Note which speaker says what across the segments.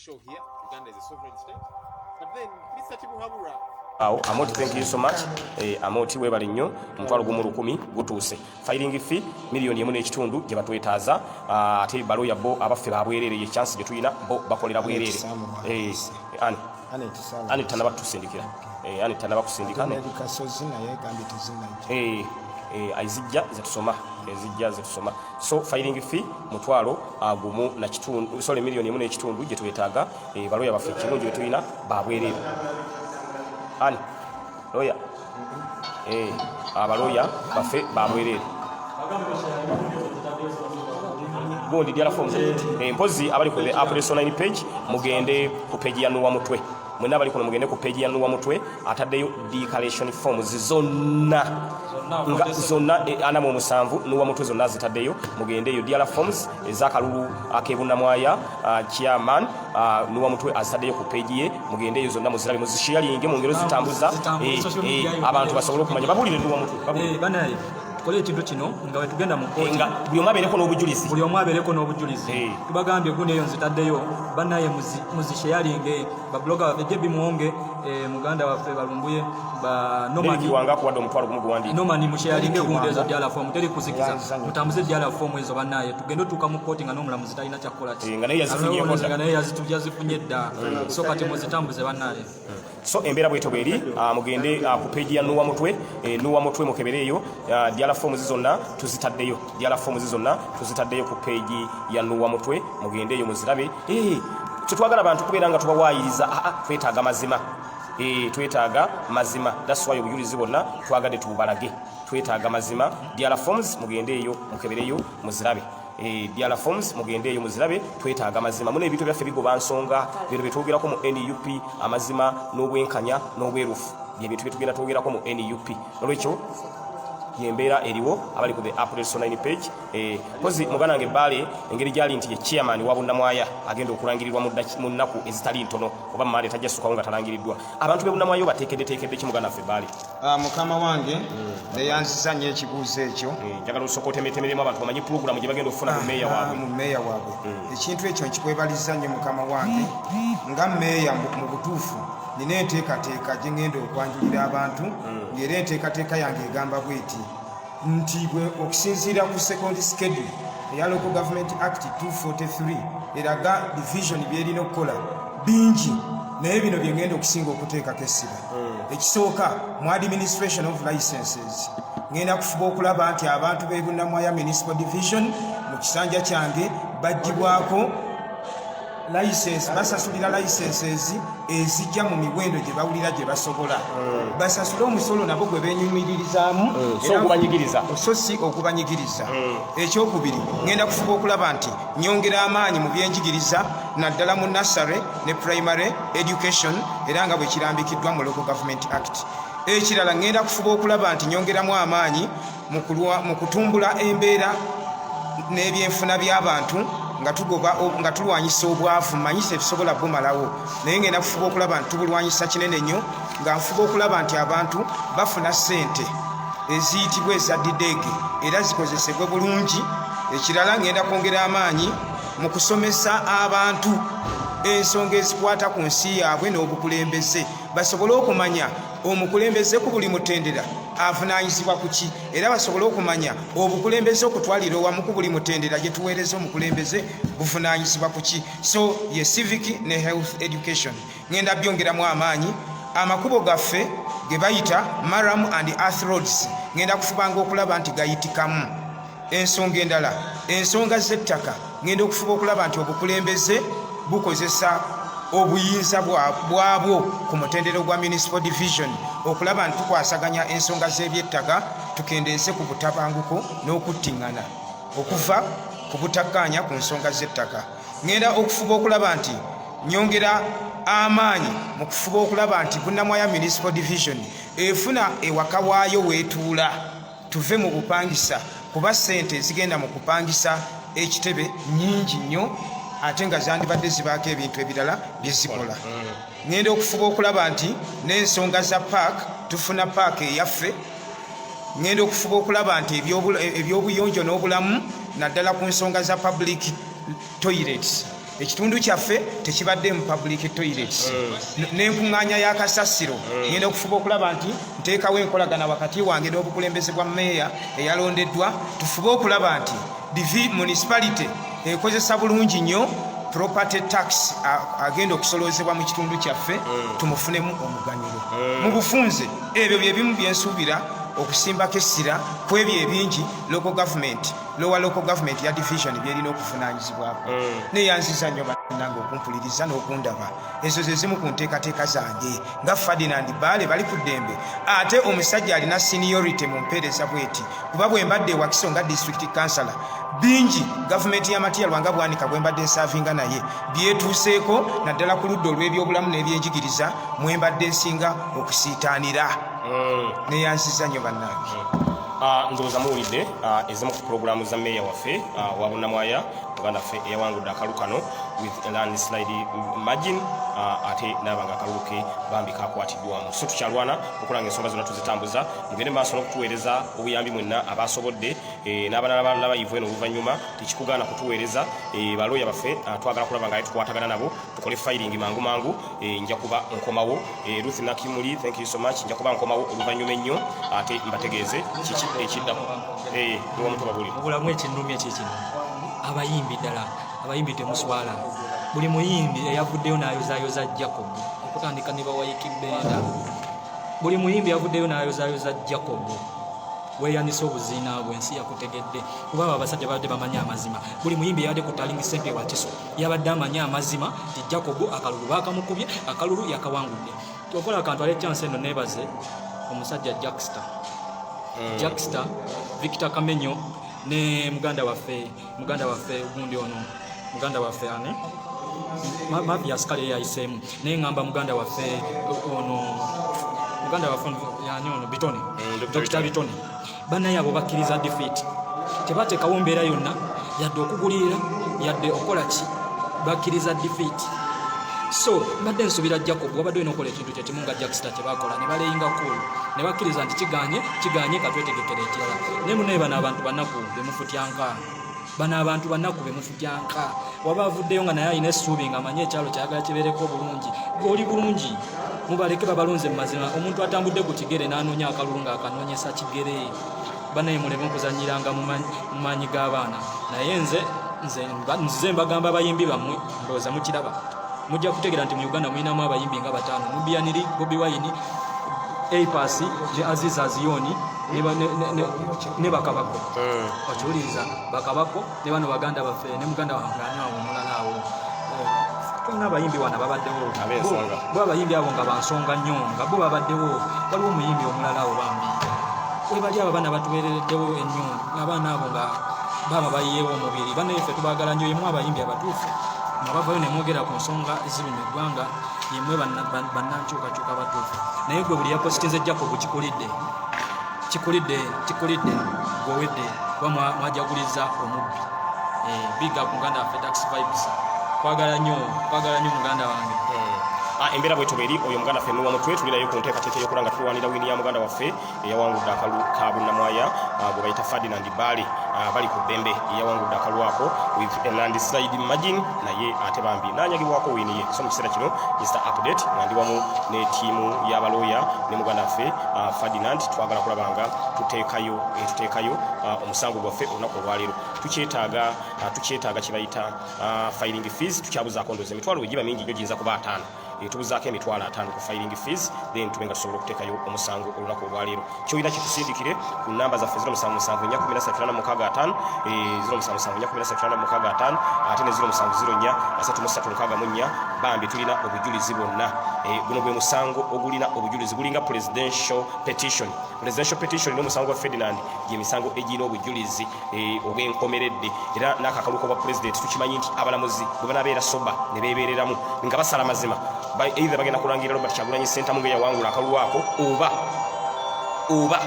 Speaker 1: show here. Uganda is a sovereign state. But then Mr. Tibuhaburwa
Speaker 2: Awo Amoti, thank you so much. Amoti, webale nnyo. 10,000 gutuuse. Filing fee 1.5 million gye batwetaaza. Ate baloya bo abaffe babwerere, ye chance gye tulina, bo bakolera bwerere. Ani ani tanaba kutusindikira? Ani tanaba kusindika?
Speaker 3: Kasozi naye gambye tezinajja.
Speaker 2: Ezijja zetusoma, ezijja zetusoma. So filing fee 1.5, sorry, 1.5 million gye twetaaga. Baloya baffe ekirungi betulina babwerere. Ani loya? Abaloya baffe babwerere. Gundi DR forms. Mpozi abali ku the Apple online page, mugende ku page ya Nuwa Mutwe. Mwenna abali kuno mugende ku page ya Nuwa Mutwe, ataddeyo declaration forms zonna nga zonna 47. Nuwa Mutwe zonna zitaddeyo, mugendeeyo. DR forms ez'akalulu ak'ebunnamwaya, chairman Nuwa Mutwe azitaddeyo ku page ye. Mugendeeyo zonna muzirabe, muzisharinge mu ngero zitambuza
Speaker 4: social media yonna.
Speaker 2: Abantu basobole okumanya. Babuulire, Nuwa Mutwe, babuulire.
Speaker 4: Banaye tukole ekintu kino nga wetugenda mu kooti
Speaker 2: nga buli omu abeereko n'obujulizi.
Speaker 4: Buli omu abeereko n'obujulizi. Tubagambye gundi eyo nzitaddeyo, banaye muzisharinge, bablogger baffe, JB Muwonge, muganda waffe Balumbuye ba Norman.
Speaker 2: Deriki Wanga akuwadde 10,000 guwandiike.
Speaker 4: Norman, musharinge
Speaker 3: Deriki
Speaker 4: gundi ezo
Speaker 3: Wanga.
Speaker 4: DR form teri kuzikiza.
Speaker 3: Yanzanya.
Speaker 4: Mutambuze DR form ezo, banaye tugende otuuka mu kooti nga n'omulamuzi talina kyakukola ki.
Speaker 2: Nga naye yazifunyeeko dda.
Speaker 4: Nga naye yazifunye dda. So kati muzitambuze, banaye.
Speaker 2: So embeera bwetyo bweri. Mugende ku page ya Nuwa Mutwe, Nuwa Mutwe, mukebereeyo DR forms zonna tuzitaddeyo. DR forms zonna tuzitaddeyo ku page ya Nuwa Mutwe, mugendeeyo muzirabe. Tetwagala bantu kubeera nga tubawaayiriza. Aa, twetaaga mazima. Twetaaga mazima. That's why obujulizi bwonna twagadde tububalage. Twetaaga mazima. DR forms mugendeeyo mukebereyo muzirabe. DR forms mugendeeyo muzirabe. Twetaaga mazima. Muno ebintu byaffe bigoba nsonga. Bino byetwogerako mu NUP, amazima n'obwenkanya n'obwerufu, byebintu byetugenda twogerako mu NUP. Nolwekyo yembeera eriwo. Abali ku the April online page, pozi muganda wange Bbaale, engeri gyali nti ye chairman wa Bunnamwaya agenda okulangirirwa mu nnaku ezitali ntono, oba Mmaale tajja ssukawo nga talangiriddwa, abantu be Bunnamwaya bateekeddeteekedde ki, muganda waffe Bbaale?
Speaker 3: Ah, mukama wange, neyanziza nnyo ekibuuzo ekyo.
Speaker 2: Njagala osooka otemetemeremu abantu bamanye pulogulamu gye bagenda okufuna mu meeya waabwe.
Speaker 3: Mu meeya waabwe. Ekintu ekyo nkikwebaliza nnyo, mukama wange. Nga meeya, mu butuufu nina enteekateeka gye ŋŋenda okwanjulira abantu, ng'era enteekateeka yange egamba bweti nti bwe okusinziira ku second schedule eya Local Government Act 243 eraga division byerina okukola bingi, naye bino bye ŋŋenda okusinga okuteekako essira. Ekisooka, mu administration of licenses, ŋŋenda kufuba okulaba nti abantu b'e Bunnamwaya Municipal Division mu kisanja kyange baggyibwako license, basasulira licenses ezijja mu miwendo gye bawulira gye basobola, basasule omusolo nabo gwe benyumiririzaamu.
Speaker 2: So okubanyigiriza.
Speaker 3: So si okubanyigiriza. Ekyokubiri, ŋŋenda kufuba okulaba nti nyongera amaanyi mu byenjigiriza, naddala mu nursery ne primary education, era nga bwe kirambikiddwa mu Local Government Act. Ekirala, ŋŋenda kufuba okulaba nti nyongeramu amaanyi mu kutumbula embeera n'ebyenfuna by'abantu nga tugoba nga tulwanyisa obwavu. Mmanyi tetusobola bumalawo, naye ngenda kufuba okulaba nti tubulwanyisa kinene nnyo, nga nfuba okulaba nti abantu bafuna ssente eziyitibwa eza dideege era zikozesebwe bulungi. Ekirala, ngenda kwongera amaanyi mu kusomesa abantu ensonga ezikwata ku nsi yaabwe n'obukulembeze, basobole okumanya omukulembeze ku buli mutendera avunaanyizibwa ku ki, era basobole okumanya obukulembeze okutwalira owamu ku buli mutendera gye tuweereza omukulembeze buvunaanyizibwa ku ki. So ye civic ne health education ngenda byongeramu amaanyi. Amakubo gaffe ge bayita murram and earth roads, ngenda kufubanga okulaba nti gayitikamu. Ensonga endala, ensonga z'ettaka, ngenda okufuba okulaba nti obukulembeze bukozesa obuyinza bwabwo ku mutendera gwa municipal division okulaba nti tukwasaganya ensonga z'ebyettaka, tukendeeze ku butabanguko n'okuttiŋŋana okuva ku butakkaanya ku nsonga z'ettaka. Ngenda okufuba okulaba nti nyongera amaanyi mu kufuba okulaba nti Bunnamwaya Municipal Division efuna ewaka waayo weetuula, tuve mu bupangisa, kuba ssente ezigenda mu kupangisa ekitebe nyingi nnyo ate nga zandibadde zibaako ebintu ebirala bye zikola. Ŋŋenda okufuba okulaba nti n'ensonga za paak, tufuna paaka eyaffe. Ŋŋenda okufuba okulaba nti ebyobuyonjo n'obulamu, naddala ku nsonga za public toilets. Ekitundu kyaffe tekibadde mu public toilets n'enkuŋŋaanya ya kasasiro. Ngenda okufuba okulaba nti nteekawo enkolagana wakati wange n'obukulembeze bwa meeya eyalondeddwa, tufube okulaba nti divi municipality ekozesa bulungi nnyo property tax agenda okusoloozebwa mu kitundu kyaffe, tumufunemu omuganyulo. Mu bufunze, ebyo bye bimu byensuubira okusimbako essira ku ebyo ebingi local government, lower local government ya division byerina okuvunaanyizibwako. Neyanziza nnyo bannange okumpuliriza n'okundaba. Ezo ze zimu ku nteekateeka zange nga Ferdinand Baale bali ku ddembe, ate omusajja alina seniority mu mpeereza bweti, kuba bwe mbadde ewakiso nga district councillor, bingi gavumenti ya Matia Lwanga Bwanika bwe mbadde nsaavinga naye byetuuseeko, naddala ku ludda olw'ebyobulamu n'ebyenjigiriza mwe mbadde nsinga okusiitaanira. Neyanziza nnyo bannange.
Speaker 2: Ndowooza muwulidde ezimu ku pulogulaamu za meeya waffe wa Bunnamwaya, muganda waffe eyawangudde akalu kano with a landslide margin, ate naaba nga akalulu ke bambi kakwatiddwamu. So tukyalwana okulanga ensonga zonna tuzitambuza. Mugende maaso n'okutuweereza obuyambi mwenna abasobodde, n'abalala balaba eno oluvannyuma tekikugaana kutuweereza. Balooya baffe, twagala kulaba nga tukwatagana nabo tukole filing mangu mangu. Nja kuba nkomawo. Ruth Nakimuli, thank you so much. Nja kuba nkomawo oluvannyuma ennyo ate mbategeeze kiki ekiddako. Niwamutu babuulire.
Speaker 4: Mu bulamu ekinnumya kikino: abayimbi, ddala abayimbi temuswala. Buli muyimbi eyavuddeyo n'ayozaayoza Jacob, okutandika ne bawayiki benda, buli muyimbi yavuddeyo n'ayozaayoza Jacob, weeyanisa obuziina bwe, ensi yakutegedde, kuba abo abasajja babadde bamanyi amazima. Buli muyimbi eyabadde ku tallying centre Wakiso yabadde amanyi amazima nti Jacob akalulu baakamukubye, akalulu yakawangudde. Okola akantu ale chance eno neebaze omusajja Jackster, Jackster Victor Kamenyo ne muganda waffe gundi ono, muganda waffe ani, Mathias kale yayiseemu, naye ngamba muganda waffe ono, muganda waffe ono, yani ono Bitone.
Speaker 2: Dr.
Speaker 4: Dr. Bitone. Bannaye abo bakkiriza defeat, tebateekawo mbeera yonna yadde okugulirira yadde okukola ki, bakkiriza defeat. So mbadde nsuubira Jacob wabadde olina okukola ekintu kyekimu nga Jackster kyebakola, ne balayinga cool ne bakkiriza nti kiganye, kiganye, katwetegekera ekirala. Naye munaye bano abantu banaku bemufutyanka, bano abantu banaku bemufutyanka. Waba avuddeyo nga naye alina essuubi nga amanyi ekyalo kyayagala kibeereko obulungi, oli bulungi, mubaleke babalonze mu mazima. Omuntu atambudde ku kigere n'anoonya akalulu ng'akanoonyesa kigere. Banaye muleme okuzanyiranga mu maanyi g'abaana. Naye nze mbagamba, abayimbi bammwe ndowooza mukiraba, mujja kutegeera nti mu Uganda mulinamu abayimbi nga bataano: Nubian Li, Bobi Wine, Apass, Aziz Aziyoni ne Bakabako. Okiwuliriza, Bakabako ne bano baganda baffe ne muganda wange ani awo omulala awo. Tulina abayimbi wana babaddewo.
Speaker 2: Ab'ensonga.
Speaker 4: Bo abayimbi abo nga bansonga nnyo, nga bo babaddewo. Waliwo omuyimbi omulala awo bambi webali, abo abaana batubeerereddewo ennyo, abaana abo nga baba bayiyeewo omubiri. Bannaffe tubaagala nnyo. Yemu abayimbi abatuufu nga bavayo ne mwogera ku nsonga eziri mu eggwanga, yemwe bannankyukakyuka batuufu. Naye gwe buli yapositinze Jacob, kikulidde, kikulidde, kikulidde, gwowedde kuba mwajaguliza omubbi. Big up muganda waffe Dax Vibes, kwagala nnyo, kwagala nnyo muganda wange.
Speaker 2: Embeera bwetyo bweri. Oyo muganda waffe Nuwa Mutwe, tulinayo ku nteekateeka ey'okulaba nga tulwanira win ya muganda waffe eyawangudde akalu ka Bunnamwaya, gwe bayita Ferdinand Baale, bali ku ddembe, eyawangudde akalu ako with a landslide margin, naye ate bambi n'anyagibwako win ye. So mu kiseera kino Mr Update nga ndi wamu ne ttiimu y'abalooya ne muganda waffe Ferdinand, twagala kulaba nga tuteekayo omusango gwaffe olunaku olwaleero. Tukyetaaga kye bayita filing fees. Tukyabuzaako ndowooza emitwalo bwe giba mingi nnyo giyinza kuba 50. Tubuzaako 50,000 ku filing fees, then tube nga tusobola okuteekayo omusango olunaku olwaleero. Kyolina kitusindikire ku namba zaffe 077 413 865, 077 413 665, ate ne 0704 3364. Bambi tulina obujulizi bwonna. Guno gwe musango ogulina obujulizi, gulinga presidential petition. Presidential petition n'omusango gwa Ferdinand gyemisango egirina obujulizi obwenkomeredde. Era n'akakaluko bwa president tukimanyi nti abalamuzi bwe banabeera soba ne beebereramu nga basala mazima, either bagenda kulangira Robert Kyagulanyi Ssentamu nga yawangula akalulu ako, oba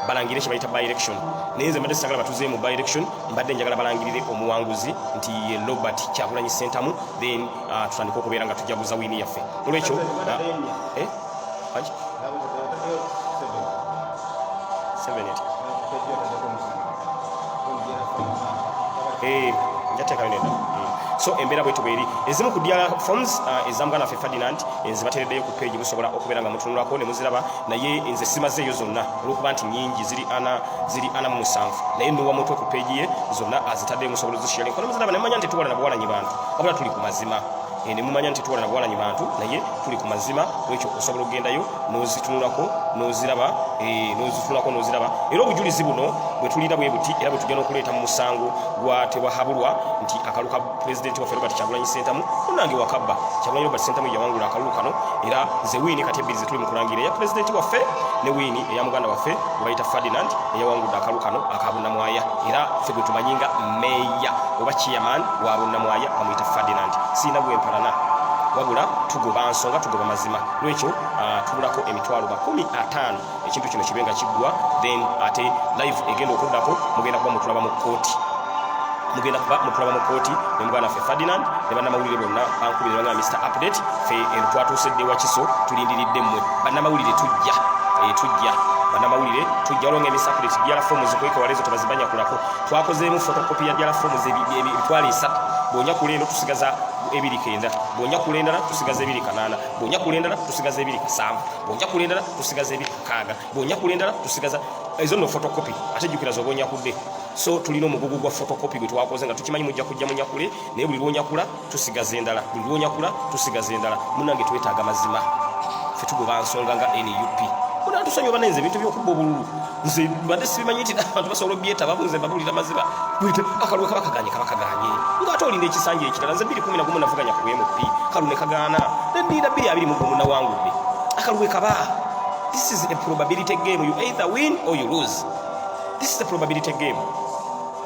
Speaker 2: balangire kye bayita by election. Naye nze mbadde sagala batuzeemu mu by election, mbadde njagala balangirire omuwanguzi nti ye Robert Kyagulanyi Ssentamu, then tutandike okubeera nga tujaguza win yaffe. Nolwekyo Haji? Seven eight. Njateekayo nenda. So embeera bwetyo bweri. Ezimu ku DL forms eza muganda waffe Ferdinand nzibatereddeyo ku page, musobola okubeera nga mutunulako ne muziraba, naye nze simazeeyo zonna olwokuba nti nyingi, ziri ana, ziri 47, naye nuwa mutwe ku page ye zonna azitaddeyo, musobola ozisharinga ne muziraba ne mumanya nti tuwalana buwalanyi bantu, wabula tuli ku mazima. Ne mumanya nti tuwalana buwalanyi bantu, naye tuli ku mazima. Lwekyo osobola okugendayo n'ozitunulako n'oziraba, n'ozitunulako n'oziraba. Era obujulizi buno bwe tulina bwe buti, era bwe tugenda okuleeta mu musango gwa Tewahabulwa nti akalulu ka pulezidenti waffe Robert Kyagulanyi Ssentamu munange wakabba. Kyagulanyi Robert Ssentamu yawangula akalulu kano, era ze win kati ebbiri ze tuli mu kulangira, eya pulezidenti waffe ne win eya muganda waffe gwe bayita Ferdinand eyawangudde akalulu kano aka Bunnamwaya. Era ffe gwe tumanyi nga meeya oba chairman wa Bunnamwaya bamuyita Ferdinand. Siina gwempalana, wabula tugoba nsonga, tugoba mazima. Lwekyo tubulako 500,000 ekintu kino kibe nga kiggwa. Then ate live egenda okuddako mugenda kuba mutulaba mu kooti, mugenda kuba mutulaba mu kooti ne muganda waffe Ferdinand ne bannamawulire bonna. Bankubire banga Mr Update, fe eno twatuuse dde Wakiso, tulindiridde mmwe bannamawulire. Tujja, tujja bannamawulire, tujja. Waliwo nga Mr Update DL forms kwekewala ezo tebazibanyakulako. Twakozeemu photocopy ya DL forms 300,000. Bw'onyakula eno tusigaza 29, bw'onyakula endala tusigaza 28, bw'onyakula endala tusigaza 27, bw'onyakula endala tusigaza 26, bw'onyakula endala tusigaza ezo nno photocopy. Ate jjukira zoba onyakudde. So tulina omugugu gwa photocopy gwe twakoze nga tukimanyi mujja kujja munyakule, naye buli lwonyakula tusigaza endala, buli lwonyakula tusigaza endala. Munange, twetaaga mazima, ffe tugoba nsonga nga NUP. Muna tusonyiwa banenze ebintu byokubba obululu, nze mbadde sibimanyi nti abantu basobola obyetaba. Nze mbabulira mazima. Akalulu kaba kaganye, kaba kaganye, ngaate olinda ekisanja ekirala. Nze 211 navuganya ku MP, kalulu ne kagaana, nendinda 221 nawangudde. Akalulu kaba, this is a probability game, you either win or you lose. This is a probability game.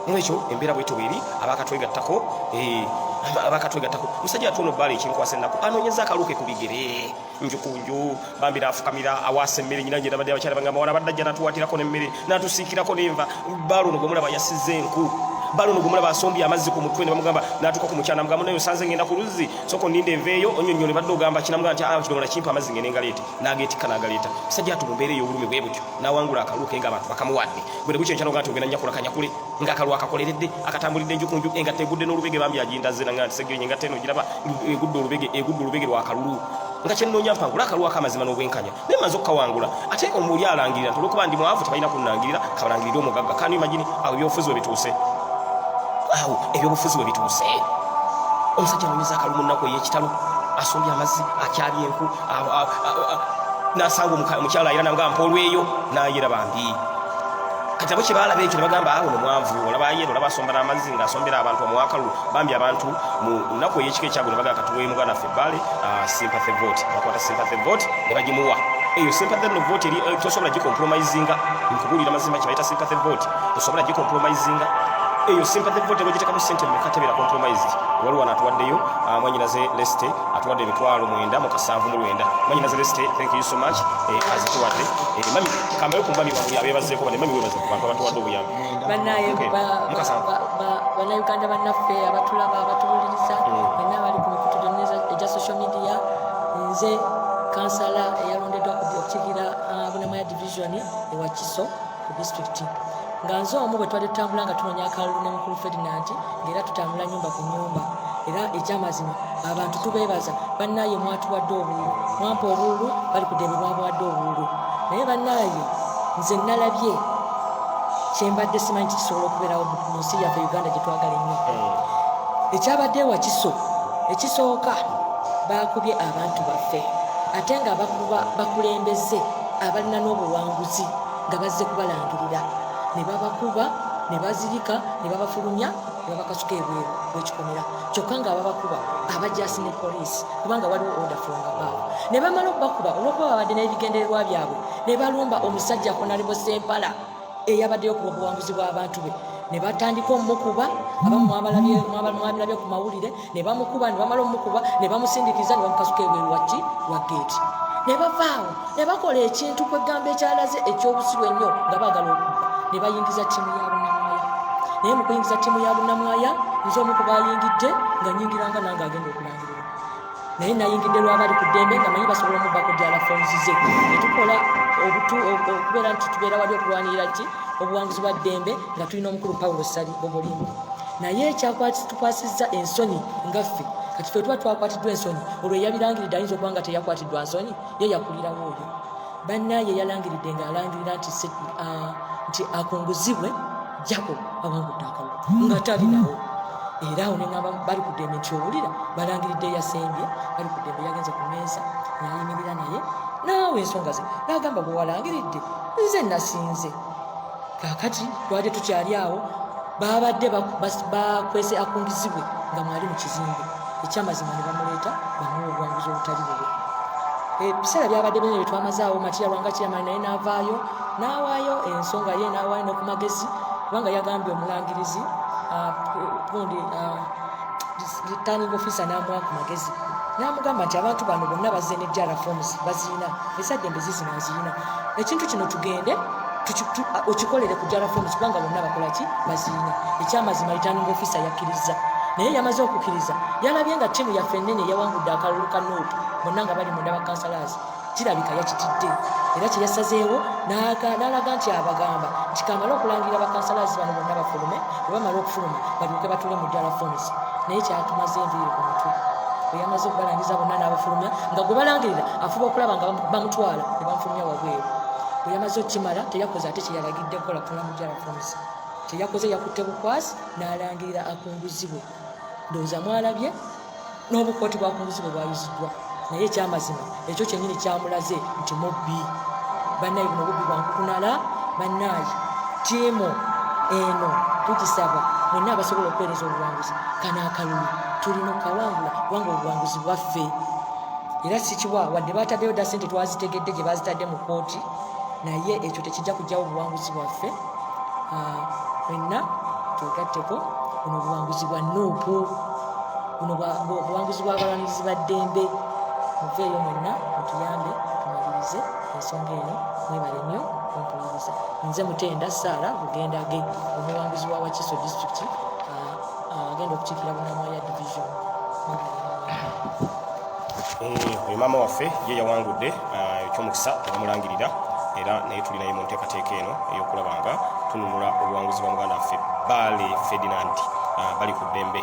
Speaker 2: Nolwekyo embeera bwetyo bweri. Abakatwegattako, abakatwegattako, musajja ate ono bbaala ekinkwasa ennaku, anoonyeza akaluke ku bigere nju ku nju, bambi nafukamira awaasa emmere. Nyina gye nabadde, abakyala bagamba wala abadde ajja natuwatirako n'emmere, natusiikirako n'enva. Bbaala ono gwemulaba yasize enku, bbaala ono gwemulaba asombye amazzi ku mutwe. Ne bamugamba, natuuka ku mukyala namugamba, naye osanze ngenda ku luzzi, sooka onninde enveeyo onyonnyole. Badde ogamba kinamugamba nti ah, kidomola kimpa amazzi ngende ngaleete, n'ageetikka n'agaleeta. Musajja atu mu mbeera ey'obulumi bwe butyo n'awangula akaluke ng'abantu bakamuwadde. Gwe ne bukyenkya noga nti ogenda nyakula kanyakule ng'akalulu akakoleredde, akatambuliddde enju ku nju, engatto egudde n'olubege. Bambi agindaze nanga nti segirinya engatto eno giraba egudde olubege, egudde olubege lwakalulu, nga kyenoonya mpangula akalulu ak'amazima n'obwenkanya, naye maze okukawangula. Ate omuli alangirira nti olwokuba ndi mwavu tebalina kunnangirira, kabalangirire omugagga. Can you imagine? Awo ebyobufuzi we bituuse, awo ebyobufuzi we bituuse. Omusajja anoonyeza akalulu mu nnaku ey'ekitalo, asombye amazzi, akyabye enku, n'asanga omukyala ayira nanga mpa olweyo n'ayera bambi. Kati abo kyebalaba ekyo ne bagamba, awo no mwavu, olaba ayera, olaba asomba n'amazzi ng'asombera abantu omuwakalulu. Bambi abantu mu nnaku ey'ekika ekyago ne bagamba, katuwe muganda ffe Bbaale sympathy vote. Bakwata sympathy vote ne bagimuwa. Eyo sympathy no vote eri tosobola gicompromisinga. Nkubuulira mazima, kye bayita sympathy vote tosobola gicompromisinga. Eyo sympathy vote bwegiteekamu sente mmeka tebeera compromised. Waliwo wano atuwaddeyo, mwanyinaze Leste atuwadde 979,000. Mwanyinaze Leste, thank you so much. Azituwadde. Mami kambayo ku mami wamwe abeebazeeko bane. Mami, webaze ku bantu abatuwadde obuyambi.
Speaker 5: Bannaye,
Speaker 2: Okay. Mukasa.
Speaker 5: Bannayuganda bannaffe abatulaba, abatuwuliriza, bonna abali ku mikutu gyonna egya social media, nze kansala eyalondeddwa okukiikira Bunamwaya division ewakiso ku disitulikiti, nga nze omu bwe twali tutambula nga tunoonya akalulu ne mukulu Ferdinand, ng'era tutambula nyumba ku nyumba. Era ekyamazima abantu tubeebaza. Bannaye, mwatuwadde obululu, mwampa obululu, bali ku ddembe mwabawadde obululu, naye bannaye nze nalabye kyembadde simanyi nti kisobola okubeerawo mu nsi yaffe Uganda gye twagala ennyo. Ekyabadde ewakiso, ekisooka bakubye abantu baffe, ate nga bakuba bakulembeze abalina n'obuwanguzi nga bazze kubalangirira, ne babakuba ne bazirika ne babafulumya ne babakasuka ebweru w'ekikomera, kyokka nga ababakuba abajasi ne poliisi, kubanga waliwo order from above. Ne bamala okubakuba, olw'okuba babadde n'ebigendererwa byabwe, ne balumba omusajja Honorable Sempala eyabaddeyo okuba obuwanguzi bw'abantu be, ne batandika omukuba. Abamu mwabirabye ku mawulire. Ne bamukuba, ne bamala omukuba ne bamusindikiza ne bamukasuka ebweru waki wa geeti. Ne bavaawo ne bakola ekintu kwegamba ekyalaze ekyobusiru ennyo, nga baagala okubba, ne bayingiza ttiimu ya Bunamwaya. Naye mu kuyingiza ttiimu ya Bunamwaya, nze omu ku bayingidde, nga nyingiranga nange agenda okulangirira, naye nayingidde lwabali ku ddembe nga manyi basobola omubbako DL forms ze. Netukola okubeera nti tubeera wali okulwanirira ki obuwanguzi bwa ddembe, nga tulina omukulu Paulo Sali Bobolimbo. Naye ekyatukwasizza ensonyi nga ffe kati ffe tuba twakwatiddwa ensonyi, olwo eyabirangiridde ayinza okuba nga teyakwatiddwa nsonyi, ye yakulirawo oyo. Bannaye yalangiridde ng'alangirira nti nti akunguzibwe Jacob awangudde akalulu nga talinawo. Era awo neŋamba bali ku ddembe nti owulira balangiridde eyasembye, bali ku ddembe yagenze ku mmeeza nayimirira naye naawe ensonga ze n'agamba bwe walangiridde nze nasinze. Kaakati twali tukyali awo, babadde bakwese akungizibwe nga mwali mu kizimbe ekyamazima ne bamuleeta bamuwa obuwanguzi obutali bubwe. Ebiseera byabadde binene byetwamazaawo. Matiya Lwanga Chairman naye n'avaayo n'awaayo ensonga ye, n'awaayo ne ku magezi, kubanga yagambye omulangirizi gundi returning officer n'amuwa ku magezi n'amugamba nti abantu bano bonna bazze ne DR forms bazirina, ezaddembe zizino azirina, ekintu kino tugende okikolere ku DR forms kubanga bonna bakola ki, bazirina. Ekyamazima returning officer yakkiriza, naye yamaze okukkiriza yalabye nga ttiimu yaffe ennene yawangudde akalulu ka NUP, bonna nga bali munda bakansalazi, kirabika yakitidde era kyeyasazeewo n'alaga nti abagamba nti kamale okulangirira bakansalazi bano bonna bafulume, bwe bamala okufuluma balyoke batule mu DR forms. Naye kyatumaze enviiri ku mutwe, bwe yamaze okubalangiza bonna n'abafulumya nga gwe balangirira afuba okulaba nga bamutwala ne bamufulumya wabweru. Bwe yamaze okukimala teyakoze ate kyeyalagidde kukola kutula mu DR forms, kyeyakoze yakutte bukwasi n'alangirira akunguzibwe. Ndowooza mwalabye n'obukooti bwakunguzibwe bwayuziddwa, naye ekyamazima ekyo kyennyini kyamulaze nti mubbi. Bannaye buno bubbi bwankukunala. Bannaye ttiimu eno tugisaba mwenna abasobola okuweereza obuwanguzi, kano akalulu tulina okukawangula kubanga obuwanguzi bwaffe. Era sikiwa wadde bataddeyo dda sente, twazitegedde gye bazitadde mu kkooti, naye ekyo tekijja kujjawo obuwanguzi bwaffe. Mwenna twegatteko, buno obuwanguzi bwa NUP, buno buwanguzi bw'abalwanirizi ba ddembe. Muveeyo mwenna mutuyambe tumalirize ensonga eno. Mwebale nnyo kumpuliriza. Nze Mutenda Saara Bugendage, omuwanguzi wa Wakiso District, agenda okukiikira Bunamwaya Division. Mwebale nnyo.
Speaker 2: Oyo maama waffe ye yawangudde, ekyomukisa tebamulangirira, era naye tuli naye mu nteekateeka eno ey'okulaba nga tununula obuwanguzi bwa muganda waffe Baale Ferdinand bali ku ddembe,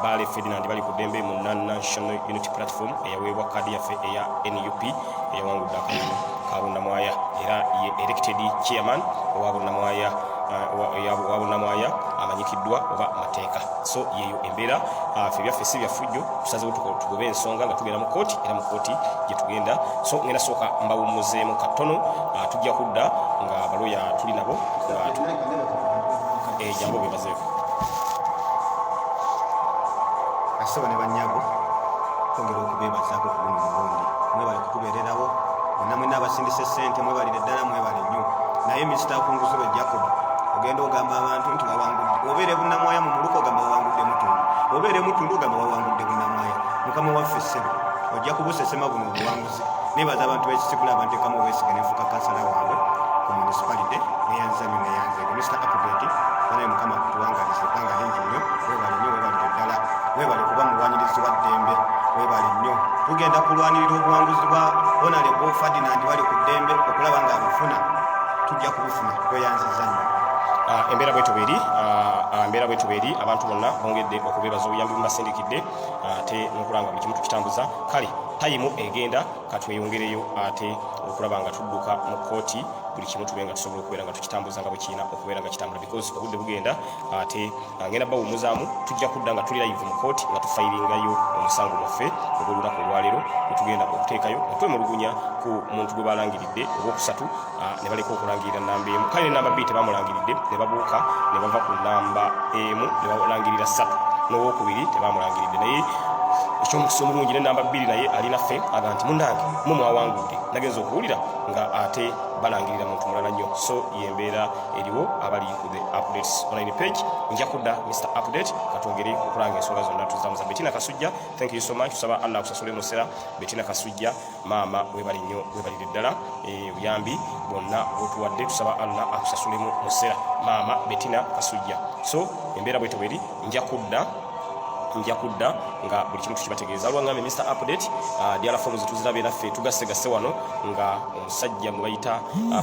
Speaker 2: Baale Ferdinand bali ku ddembe mu National Unity Platform eyaweebwa kaadi yaffe eya NUP, eyawangudde akalulu ka Bunnamwaya, era ye elected chairman owa Bunnamwaya, owa Bunnamwaya amanyikiddwa oba mateeka. So yeyo embeera. Ffe byaffe si byafujjo, tusazewo tugobe ensonga nga tugenda mu kooti, era mu kooti gye tugenda. So ngenda sooka mbawummuzeemu katono, tujja kudda nga baloya tuli nabo nga jangu bebazeeko.
Speaker 6: Basebo ne bannyabo, twongera okubeebazaako ku guno omulundi. Mwebale kutubeererawo bonna mwenna abasindise ssente, mwebalire ddala, mwebale nnyo. Naye Mr Akunguzibwe Jacob, ogenda ogamba abantu nti wawangudde, obeere Bunnamwaya mu muluka ogamba wawangudde Mutundu, obeere Mutundu ogamba wawangudde Bunnamwaya. Mukama waffe ssebo, ojja kubusesema buno obuwanguzi. Nebaza abantu b'ekisikula abanteekamu obwesige nenfuuka kansala waabwe ku municipality. Neyanza nnyo, neyanzeege. Mr Update, banaye mukama akutuwangaliza ebbanga lingi nnyo. Webale nnyo, webalire ddala, webale kuba mulwanirizi wa ddembe, webale nnyo. Tugenda kulwanirira obuwanguzi bwa Honorable Ferdinand bali ku ddembe okulaba nga abufuna, tujja kubufuna. Tweyanziza nnyo.
Speaker 2: Embeera bwetyo bweri, embeera bwetyo bweri. Abantu bonna bongedde okubeebaza obuyambi bumubasindikidde ate n'okulaba nga buli kimu tukitambuza. Kale tayimu egenda, katweyongereyo ate okulaba nga tudduka mu kkooti, buli kimu tube nga tusobola okubeera nga tukitambuza nga bwe kirina okubeera nga kitambula, because obudde bugenda. Ate ngenda bawumuzaamu, tujja kudda nga tuli live mu kooti nga tufayiringayo omusango gwaffe ogw'olunaku olwaleero netugenda okuteekayo nga twemulugunya ku muntu gwe balangiridde ogwokusatu, ne baleka okulangirira namba emu. Kale ne namba bbiri tebamulangiridde, ne babuuka ne bava ku namba emu ne balangirira ssatu, n'owokubiri tebamulangiridde. Naye ekyomukisa omulungi ne namba bbiri naye alinaffe aga nti munnange mwe mwawangudde. Nagenza okuwulira nga ate balangirira muntu mulala nnyo. So yembeera eriwo. Abali ku the Updates online page, nja kudda. Mr Update, katwongere okulanga ensonga zonna tuzamuza. Betina Kasujja, thank you so much. Tusaba Allah akusasule musera. Betina Kasujja maama, webale nnyo, webalire ddala obuyambi bwonna bwotuwadde. Tusaba Allah akusasulemu musera, maama Betina Kasujja. So embeera bwetyo bweri. Nja kudda, nja kudda. Nga buli kimu tukibategeeza. Waliwo ngambye Mr Update, DR forms tuzirabye naffe, tugasegasse wano nga omusajja mwe bayita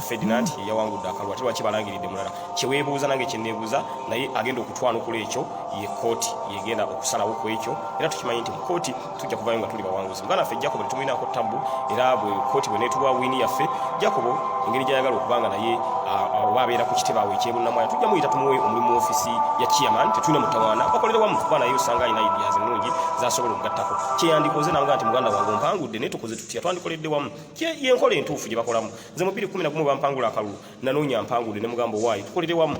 Speaker 2: Ferdinand yeyawangudde akalulu. Ate lwaki balangiridde mulala? Kyeweebuuza nange kyeneebuuza, naye agenda okutwanukula ekyo ye kooti, yegenda okusalawo ku ekyo. Era tukimanyi nti mu kooti tujja kuvayo nga tuli bawanguzi. Muganda waffe Jacob tetumulinaako tabu, era bwe kooti bwe neetuwa win yaffe, Jacob engeri gyayagala okuba nga naye oba abeera ku kitebe awo ekyebunamwaya, tujja muyita tumuwe omulimu mu ofiisi ya chairman. Tetulina mutawaana, bakolere wamu, kuba naye osanga alina ideas ennungi zasobola okugattako kyeyandikoze. Nanga nti muganda wange ompangudde, naye tukoze tutya? Twandikoledde wamu. Yenkola entuufu gye bakolamu. Nze mu 2011 bampangula akalulu, nanoonya mpangudde ne mugamba, "Owaayi, tukolere wamu,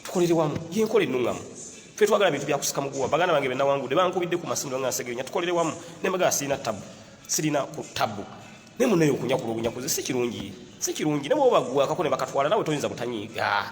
Speaker 2: tukolere wamu." Yenkola ennuŋŋamu. Ffe twagala bintu byakusika muguwa. Baganda bange benawangudde bankubidde ku masimu nga Nsegenya, tukolere wamu, ne mbagamba sirina tabu, sirina ku tabu. Naye munaye okunyakula obunyakuzi si kirungi, si kirungi. Ne bwoba bagwakako ne bakatwala, nawe toyinza butanyiiga.